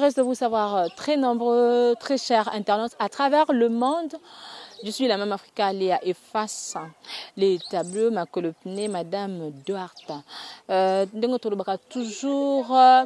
Heureuse de vous savoir très nombreux, très chers internautes à travers le monde. Je suis la même Africa Léa et face les tableaux, ma colopnée, Madame Duarte. Ndenge tolobaka toujours à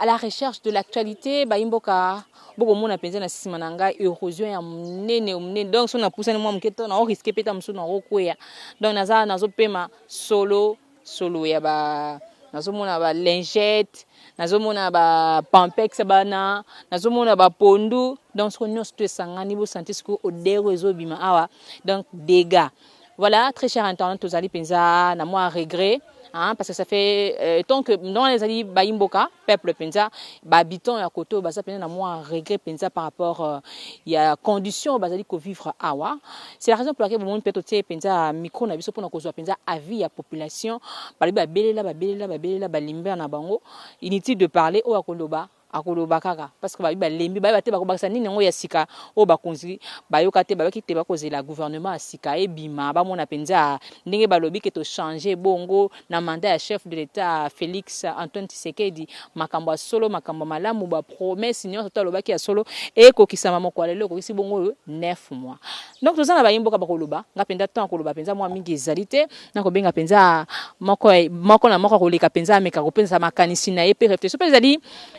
la recherche de l'actualité, bayimboka bokomona mpenza na nsima na ngai érosion ya monene monene. Donc so napusani mwa moke to nao risquer mpe ta mosusu nakokweya. Donc naza nazopema solo solo ya ba, nazomona ba lingette, nazomona ba Pampers bana, nazomona bapondu. Donc soko nyonso to esangani, bosanti sikoyo odeur ezobima awa, donc dégâts. Voilà, très cher internaute, tozali mpenza na mwa regret, hein, parce que ça fait tant que non ezali bayimboka peuple mpenza, bahabitant ya kote oyo baza mpenza na mwa regret mpenza par rapport ya condition oyo bazali kovivre awa. C'est la raison pour laquelle bomoni mpe totie mpenza micro na biso mpona kozwa mpenza avis ya population. Balobi babelela, babelela, babelela, balembi na bango. Inutile de parler, oyo akoloba akoloba kaka, parce que babi balembi, bayeba te bakobakisa nini yango ya sika oyo bakonzi bayoka te. Bayoki te, bakozela gouvernement ya sika ebima, bamona mpenza ndenge balobi ke tochange bongo na mandat ya chef de l'État Félix Antoine Tshisekedi, makambo ya solo, makambo malamu, bapromesse nyonso to alobaki ya solo ekokisama. Mokolo lelo ekokisi bongo oyo 9 mois. Donc toza na bayimboka bakoloba. Nga mpenza ntango koloba mpenza mwa mingi ezali te. Nakobenga mpenza moko moko na moko akoleka mpenza, ameka kopesa makanisi na ye mpe réflexion mpe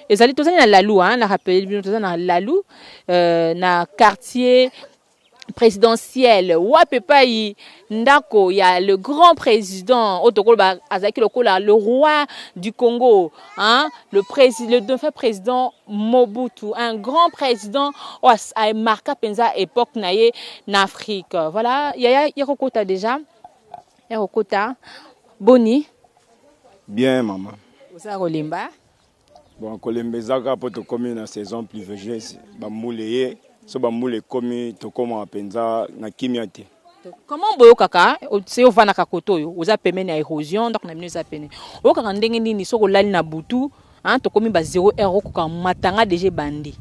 ezali. Tozali na Lalu, hein, na rappel bino toza na Lalu, na quartier présidentiel, wapi epai ndako ya le grand président oyo tokoloba azalaki lokola le roi du Congo, hein? Le défunt président Mobutu, un grand président oyo amarka mpenza époque na ye na Afrique. Voilà, yaya ya kokota déjà, ya kokota. Boni? Bien, mama. Oza kolemba? Bon, kolemba eza kaka mpo tokómi na saison pluvieuse. Bambula eye, so bambula ekómi, tokómaka mpenza na kimia te. Comment boyokaka se ovandaka kote oyo oza pembeni ya érosion, ndako na bino eza pene? Oyokaka ndenge nini soki olali na butu, tokómi ba 0 heure, okoka matanga déjà ebandi?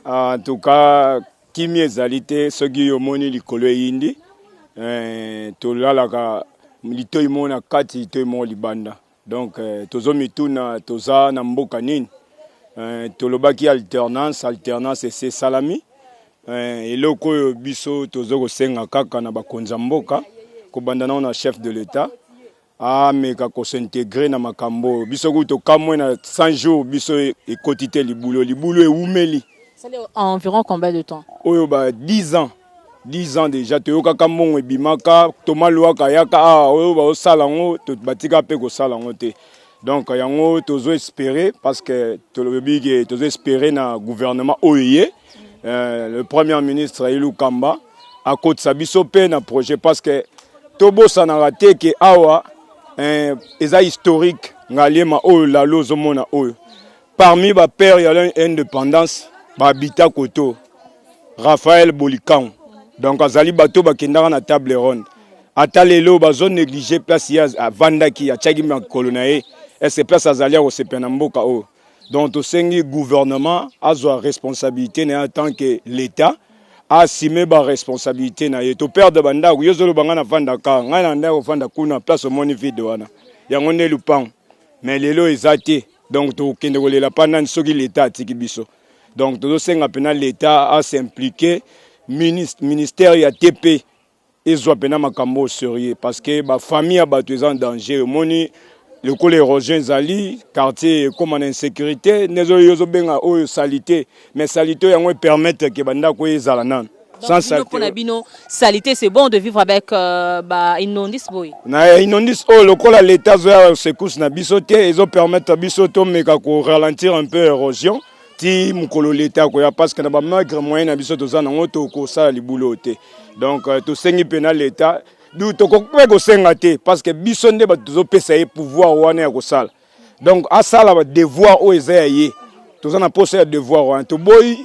En tout cas, kimia ezali te. Soki omoni likolo eyindi, tolalaka litoi moko na kati, litoi moko libanda. Donc tozomituna toza na mboka nini? Tolobaki alternance, alternance esi esalami. Eloko oyo biso tozo kosenga kaka na bakonzi ya mboka, kobanda nao na chef de l'État, ameka kos'intégrer na makambo oyo. Biso kutu tokamwe na 100 jours biso ekoti te libulu, libulu ewumeli. Environ combien de temps? Oyo ba 10 ans, 10 ans déjà. Toyokaka mbongo ebimaka, Thomas Luhaka ayaka awa, oyo baosala yango, batika mpe kosala yango te. Donc yango tozo espérer, parce que tolobi ke tozo espérer na gouvernement oyo ye le premier ministre Ilunkamba akotisa biso mpe na projet, parce que tobosanaka te ke awa eza historique. Ngaliema oyo lalo ozomona oyo, parmi bapère ya l'indépendance bahabita koto, Raphaël Bolikango. Donc azali bato bakendaka na table ronde. Ata lelo bazonégliger place ye avandaki, atiaki makolo na ye. Ese place azali ya kosepela na mboka oyo? Donc tosengi gouvernement azwa responsabilité na ye en tant que l'État, asime baresponsabilité na ye. Toperdre bandako. Yo ozoloba ngai navandaka, ngai na ndako ovanda kuna, place omoni vide wana, yango nde lupango, mais lelo eza te. Donc tokende kolela mpa nani soki l'État atiki biso? Donc tozosenga mpena l'État as'impliquer, ministère ya TP ezwa mpena makambo au sérieux, parce que bafamille ya bato eza en danger. Omoni lokola érosion ezali, quartier ekóma na insécurité. Nde oyo ozobenga oyo salité, mais salité yango epermettre ke bandako oyo ezala nano. Sans salité bino salité, c'est bon de vivre avec ba inondis boy? Na inondis oyo, lokola l'État azoya secousse na biso te, ezopermettre biso tomeka koralentir un peu érosion ti mokolo l'État akoya, parce que na bamaigre moyen na biso toza nango, tokosala libulu oyo te. Donc tosengi mpena l'État du, tokoki mpe kosenga te, parce que biso nde bato tozopesa ye pouvoir wana ya kosala. Donc asala badevoir oyo eza ya ye. Toza na posa ya devoir wana. Toboyi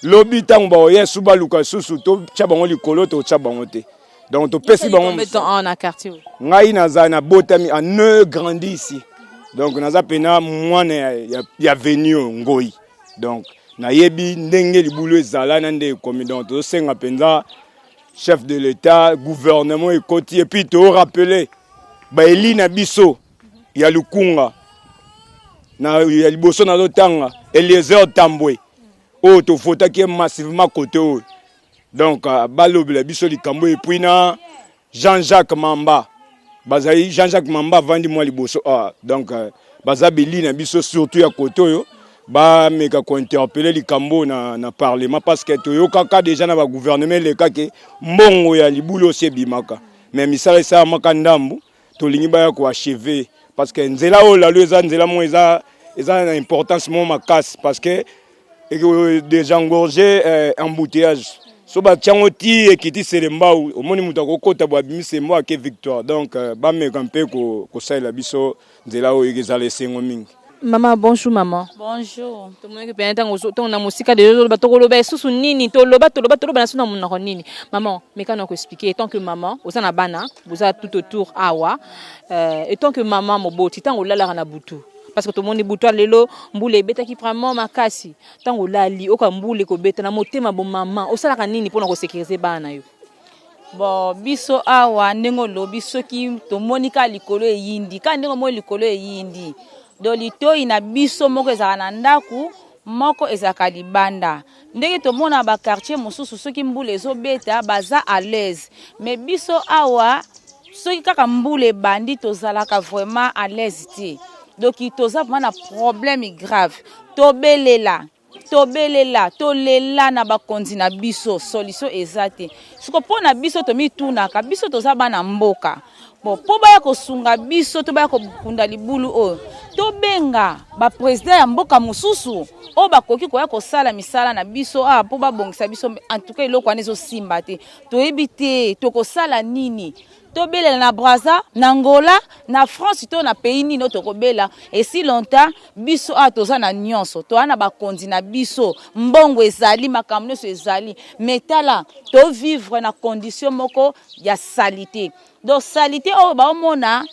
lobi ntango baoya su baluka susu totya bango likolo, totya bango te. Donc topesi bango. Na quartier? Ngai naza nabotami né, grandi ici. Donc naza mpena mwana ya avenue oyo Ngoi. Donc nayebi ndenge libulu ezala na nde ekomi. Donc tozosenga mpenza chef de l'État, gouvernement ekoti, et puis torappeler baeli na biso ya Lukunga na ya liboso nazotanga. Eliezer Tambwe oyo tovotaki ye massivement kote oyo. Donc euh, balobela biso likambo et puis na Jean-Jacques Mamba bazali Jean-Jacques Mamba avandi mwa liboso ah, donc euh, baza beli na biso surtout ya kote oyo bameka kointerpele likambo na, na parlement parce que toyokaka deja na bagouvernement elekaki mbongo ya libulu osi ebimaka mais misala esalamaka ndambu tolingi baya ko achever parce que nzela oyo lalo eza nzela moko eza eza na importance moko makasi parce que désengorger euh, embouteillage so batia yango ti ekiti selembau omoni moto akokota bo abimi selembau ake victoire donc euh, bameka mpe kosalela biso nzela oyo ezala esengo mingi. Maman, bonjour maman. Bonjour. Tomonaki pene ntango ntango na mosika deja ozoloba tokoloba lisusu nini toloba toloba toloba na so na monoko nini maman meka na koexplike etant que maman oza na bana boza tout autour awa euh, etant que maman moboti ntango olalaka na butu parce que tomoni butu ya lelo mbula ebetaki vraiment makasi ntango olali oka mbula ekobeta na motema bo mama osalaka nini mpona kosekirize bana na yo? Bon, biso awa ndenge olobi, soki tomoni kaka likolo eyindi, kaka ndenge omoni likolo eyindi, donc litoi na biso moko ezalaka na ndako, moko ezalaka libanda. Ndenge tomona ba quartier mosusu soki mbula ezobeta baza à l'aise, mais biso awa soki kaka mbula ebandi tozalaka vraiment à l'aise te. Donc toza vraiment na problème grave, tobelela Tobelela, tolela na bakonzi na biso, solution eza te. Siko mpo na biso tomitunaka, biso toza bana mboka. Bon, mpo baya kosunga biso to baya kokunda libulu oyo, tobenga ba president ya mboka mosusu oyo bakoki koya kosala misala na biso awa mpo babongisa biso. En tout cas eloko wana ezosimba te, toyebi te tokosala nini. Tobelela na Brazza, na Angola, na France to na pays nini oyo tokobela et si longtemps biso awa toza na nionso, toza na bakonzi na biso, mbongo ezali, makambo nionso ezali mais tala to vivre na condition moko ya salite. Donc salite oyo baomona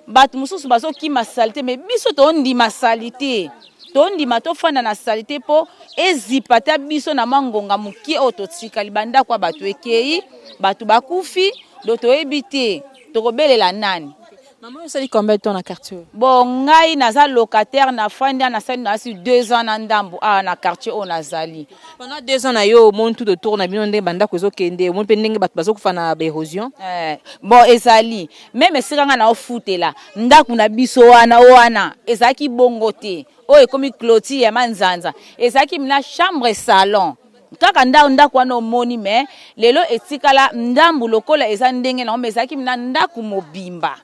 bato mosusu bazokima salite mais biso tondima salite, tondima tofanda na salite mpo ezipa ata biso na mwa ngonga moke oyo totikali. Bandako ya bato ekei, bato bakufi, donc toyebi te tokobelela nani. Maman, osali combien de temps na quartier oyo? Bon, ngai naza locataire, nafandi awa, nasali nasi 2 ans na ndambo awa na quartier oyo nazali. Pendant 2 ans na yo omoni tout autour na bino ndenge bandako ezokende, omoni mpe ndenge bato bazokufa na baérosion? Eh, bon ezali meme esika ngai naofutela ndako na biso wana wana ezalaki bongo te, oyo ekomi clôture ya manzanza ezalaki na chambre salon kaka ndako ndako wana omoni, me lelo etikala ndambu lokola eza ndenge nango, me ezalaki na ndako mobimba,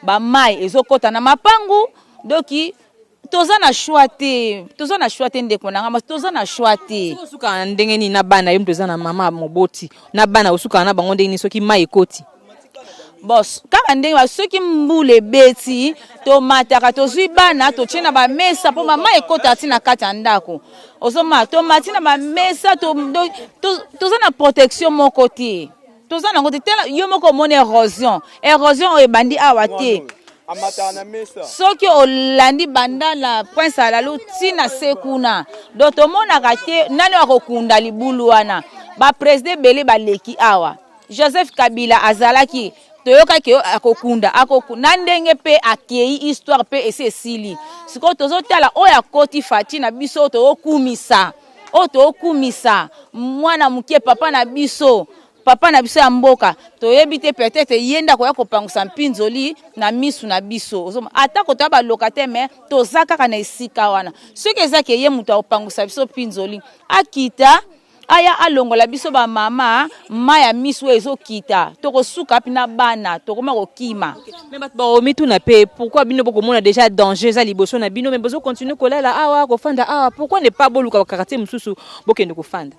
bamai ezokɔta na mapangu. Doki toza na choix te, toza na choix te, ndeko na nga, toza na choix te. Soki osukaka na ndenge nini na bana yo, moto eza na mama moboti na bana, osukaka na bango ndenge nini soki mai ekoti? Bon, kaka ndenge soki mbula ebeti, tomataka, tozwi bana, totie na bamesa mpo mama ekota ti na kati ya ndako. Ozomona tomati na bamesa, toza na protection moko te, toza nango te. Tala yo moko omoni érosion, érosion oyo ebandi awa te. Soki olandi banda na Prince Alalu ntina se kuna, donc tomonaka te nani akokunda libulu wana. Baprésident ebele baleki awa, Joseph Kabila azalaki, toyokaki akokunda na ndenge mpe akei, histoire mpe esi esili. Sikoyo tozotala oyo akoti Fati na biso, oyo tozokumisa, oyo tozokumisa mwana moke, papa na biso, papa na biso ya mboka. Toyebi te, peut-être ye nde akoya kopangusa mpinzoli na misu na biso. Atako toya balocataire, mais toza kaka na esika wana. Soki ezaki ye moto akopangusa biso mpinzoli, akita aya alongola biso bamama mai ya miso oyo ezokita, tokosuka mpe na bana tokoma kokima. Me bato bakomituna mpe pourquoi bino bokomona déjà danger eza liboso na bino, me bozokontinue kolala awa, kofanda awa? Pourquoi ne pas boluka bakartier mosusu bokende kofanda?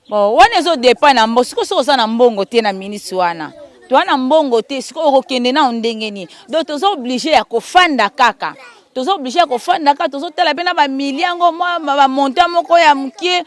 Bon, wana ezodépend na mbongo. Sikoyo soki oza na mbongo te na minisi wana, toza na mbongo te, sikoyo okokende nao ndenge nini? Donc toza obligé ya kofanda kaka, toza obligé ya kofanda kaka. Tozotala mpe na bamili yango mwa bamontant moko ya mokie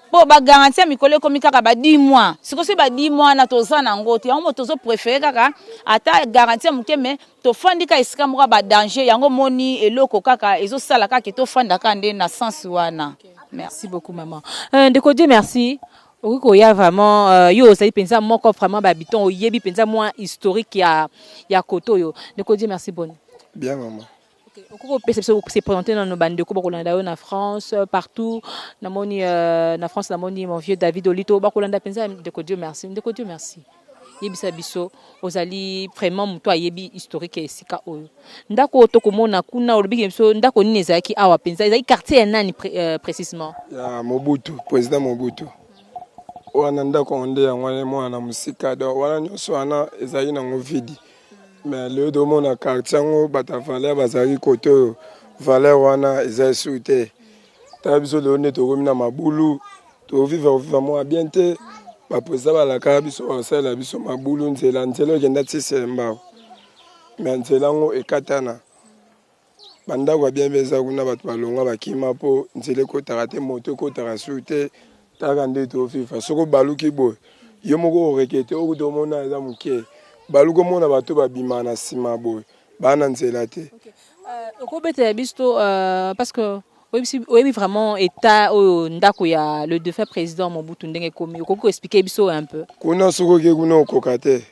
mpo bagarantie ya mikolo ekomi kaka ba 10 mois. Sikoyo soki ba 10 mois wana toza nango te, yango mo tozopréféré kaka ata garantie ya moke, mais tofandi kaka esika moko ya badanger. Yango moni eloko kaka ezosala kaka tofanda kaka nde na sens wana. Merci beaucoup maman. Ndeko Dieu merci. Okoki koya vraiment yo ozali mpenza moko vraiment bahabitant, oyebi mpenza mwa historique ya kote oyo. Ndeko Dieu merci, boni? Bien maman. Okoki kopesa biso se présenter nano, bandeko bakolanda yo na France partout. Namoni na France, namoni mon vieux David Olito bakolanda mpenza. Ndeko Dieu merci, ndeko Dieu merci, yebisa biso, ozali vraiment moto ayebi historique ya esika oyo, ndako oyo tokomona kuna. Olobiki biso ndako nini ezalaki awa mpenza? Ezalaki quartier ya nani précisément? Ya Mobutu, président Mobutu. Wana ndako yango nde yango wana mwana na mosika. Donc wana nyonso wana ezalaki nango vide, mais lelo tomona quartier yango, bato ya valeur bazalaki kote oyo. Valeur wana eza esu te. Tala biso lelo nde tokomi na mabulu, tovivre kovivre mwa bien te. Baprésident balakaka biso bakosalela biso mabulu, nzela, nzela okenda ti Selembao, mais nzela yango ekatana. Bandako ya bien mpe eza kuna, bato balongwa, bakima mpo nzela ekotaka te, moto ekotaka su te. Taka nde tofifa. Soki obaluki boye, yo moko orekete, okuta omona eza moke. Baluki, omona bato babimaka na nsima boye, baa na nzela te. Okobetela biso to parce que oyebi vraiment état oyo ndako ya le défunt président Mobutu ndenge ekomi. Okoki koexpliquer biso un peu? Kuna, soki oke kuna, okoka te.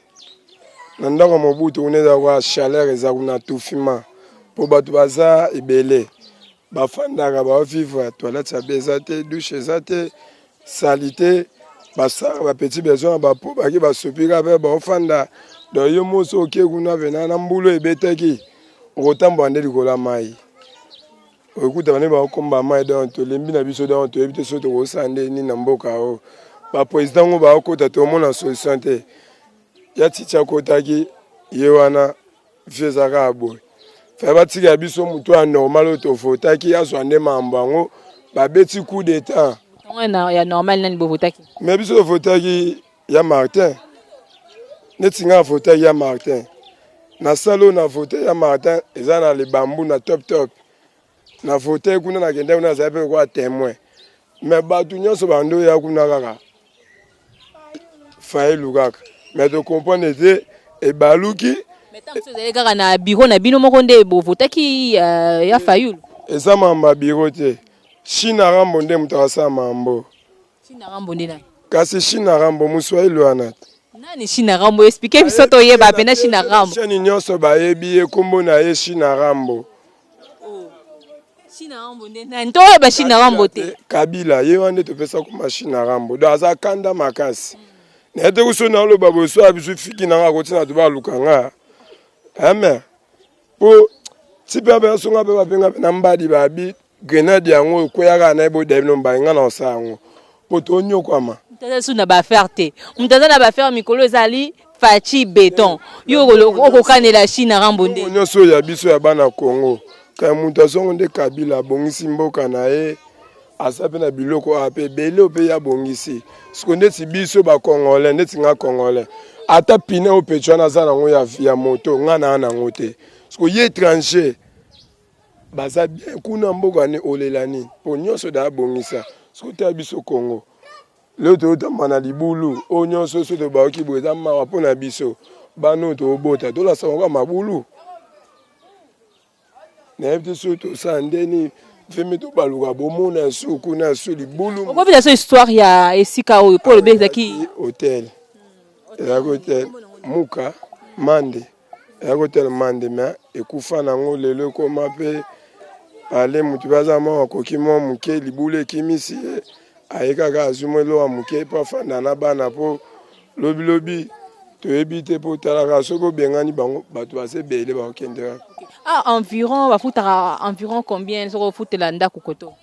Na ndako ya Mobutu kuna eza kwa chaleur, eza kuna tufima mpo bato baza ebele bafandaka, baovivre. Toilette ya be eza te, douche eza te, saleté. Basalaka bapetits besoin na bapo baki basopika mpe baofanda. Donc yo moso oke kuna pena na mbulu ebetaki, okotambola nde likolo ya mai, okuta bande baokomba mai. Donc tolembi na biso. Donc toyebi te soki tokosala nde nini na mboka oyo. Baprésident ngo baokota, tomona solution te. Ya Titi akotaki ye wana, vie eza kaka boye. Faye batikela biso motu ya normal oyo tovotaki, azwa nde mambo yango. Babeti coup d'état. Ya normal nani bovotaki? Mais biso tovotaki ya Martin. Neti nga avotaki ya Martin na sale oyo na vote ya Martin eza na libambu na top top. Na vote kuna, nakende kuna, azali mpe lokola témoin. Mais bato nyonso bando oya kuna kaka Fayulu kaka. Mais tocomprendre te, ebaluki. Mais ntango mosusu ezali kaka na bureau na bino moko nde bovotaki ya Fayulu. Eza mambo ya bureau te. China Rambo nde moto akasala mambo. China Rambo nde nani? Kasi China Rambo, moswahili wana. Nani China Rambo? Explique biso toyeba mpena China Rambo. Chaîne nyonso bayebi ye, nkombo na ye China Rambo. China Rambo nde nani? Toyeba China Rambo te. Kabila ye wana nde topesa koma China Rambo. Donc aza kanda makasi naye te. Kuso na oloba boye, so ya biso fiki nanga akotina to baluka nga ame po ti mpe ape songa mpe bapenga mpe na mbadi babi grenade yango ekweyaka na ye boda bino mbai nga na osala yango mpo tonyokwama. Moto aza su na baaffaire te. Moto aza na baaffaire mikolo ezali Fatshi Béton. Yo okokanela China Rambo nde? Nyonso oyo ya biso ya bana Congo kaya, moto azongo nde Kabila. Abongisi mboka na ye, aza mpe na biloko awa mpe ebele oyo mpe ye abongisi. Siko ndeti biso bacongolais, ndeti nga congolais, ata pine oyo pecho wana aza nango ya moto, nga naa nango te. Siko ye étranger baza bien kuna mboka ne olela nini? Mpo nyonso da abongisa. Siko tala biso Congo lelo, toyotamba na libulu oyo nyonso. So tobayoki boye, eza mawa mpo na biso bana oyo tobota, tolasa kaka mabulu. Nayebi te soki tosala ndeni veme tobaluka bomona su kuna su libulu. Okobisa so histoire ya esika oyo mpo olobi ezalaki hotel. Ezalaki hotel Muka Mande, ezalaki hotel Mande, mais ekufa nango. Lelo ekoma mpe ale motu mpe aza mwa akoki mwa moke, libulu ekimisi ye, aye kaka azwi mwa eloko ya moke mpo afanda na bana, mpo lobilobi toyebi te. Mpo talaka, soki obengani bango, bato baza ebele, bakokende kaka. Ah, environ bafutaka environ combien soki ofutela ndako koto?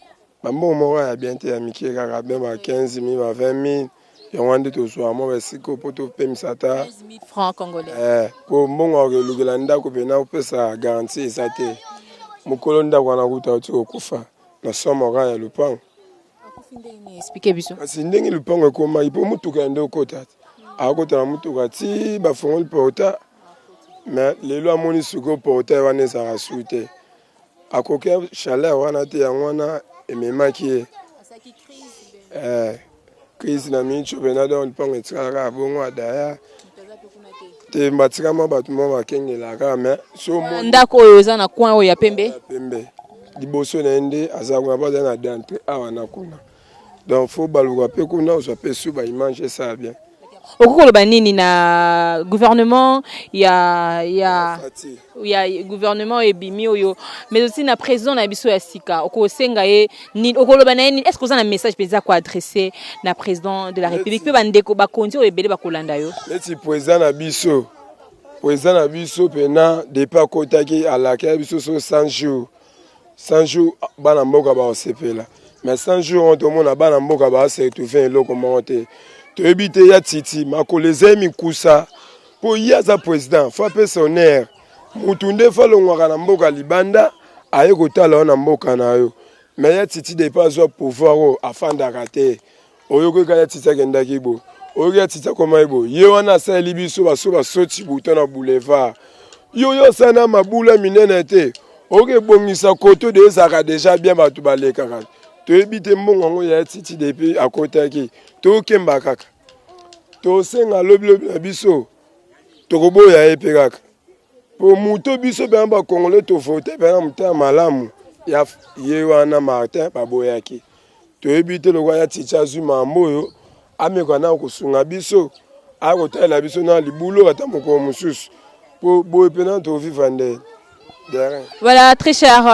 Bambongo moko ya bien te, ya mike kaka bien, ba 15 000, ba 20 000. Yango wana nde tozwa mwa basika mpo topemisa ata. 15 000 francs congolais? Po mbongo ya kolukela ndako mpena opesa garantie eza te. Mokolo ndako wana kuta oti kokufa na somo kaka ya lupango. Explique biso. Kasi ndenge lupango ekomaki, mpo motuka ya nde okota, akota na motuka ti bafongoli portail. Mais lelo amoni sikoyo portail wana ezalaka su te, akoki chaleur wana te. Yango wana ememaki ye crise na miniti mpena. Donc lupango etikala kaka bongo, adaya te. Batikama bato moko bakengelaka kaka, mais so ndako oyo eza na coin oyo ya pembe? Pembe liboso na ye nde aza kuna, po aza na d'entrée awa na kuna. Donc faut baluka mpe kuna, ozwa mpe su baimage esala bien. Okoki koloba nini na gouvernement ya ya ya gouvernement ebimi oyo, mais aussi na président na biso ya sika? Okosenga ye nini? Okoloba na ye nini? Est ce que oza na message mpenza koadresse na président de la République mpe bandeko bakonzi oyo ebele bakolanda yo? Neti président na biso, président na biso mpena, depuis akotaki, alakaki biso so 100 jours, 100 jours bana mboka bakosepela. Mais 100 jours oyo tomona, bana mboka baase retrouve eloko moko te. Toyebi te ya titi makolo eza ye mikusa, mpo ye aza président, faut apesa honneur. Mutu nde faut alongwaka na mboka libanda, aye kotala yo na mboka na yo. Mais ya titi, depuis azwa pouvoir oyo, afandaka te. Oyoki kaka ya titi akendaki boye, oyoki ya titi akomaki boye. Ye wana asaleli biso baso basoti buto na boulevard. Yo yo osala na mabula minene te, oyoki ebongisa koto de ezalaka déjà bien, bato balekaka. Toyebi te mbongo yango ya titi. Depuis akotaki, tokemba kaka, tosenga lobilobi na biso, tokoboya ye mpe kaka, po moto biso mpena bakongole tovote mpena motema malamu ya ye wana Martin baboyaki. Toyebi te lokwa ya titi azwi mambo oyo, ameka na kosunga biso, akotalela biso na libulu ata mokolo mosusu, po boye mpena tovivre nde. Voilà, très chers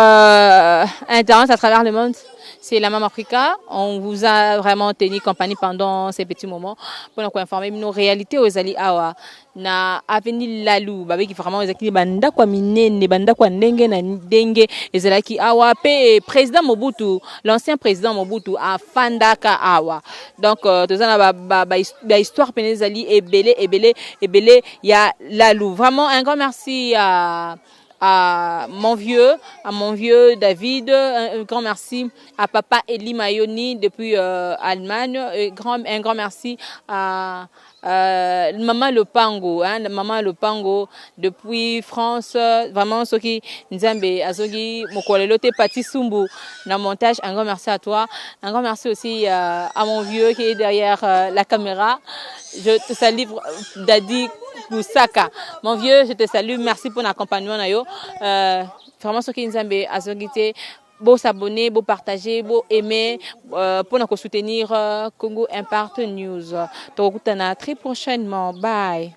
internautes à travers le monde, c'est la Mama Africa. On vous a vraiment tenu compagnie pendant ces petits moments pour nous informer nos réalités oyo ezali awa na avenue Lalu. Babeki vraiment ezalaki bandako ya minene, bandako ya ndenge na ndenge ezalaki awa pe président Mobutu, l'ancien président Mobutu afandaka awa. Donc toza na ba, ba, ba, ba histoire pene ezali ebele ebele ebele ya Lalu. Vraiment un grand merci à mon vieux David. Un grand merci à papa Eli Mayoni depuis Allemagne. Un grand merci à maman Lopango, hein, maman Lopango depuis France. Vraiment, soki Nzambe azoki mokolelo te, Pati Sumbu na montage. Un grand merci à toi. Un grand merci aussi à mon vieux qui est derrière la caméra. Je te salue, Dadi Kusaka. Mon vieux, je te salue. Merci pour l'accompagnement na yo. Vraiment, soki Nzambe azongi te, bo s'abonner, bo partager, bo aimer pour nous soutenir Congo Impact News. Tokutana très prochainement. Bye.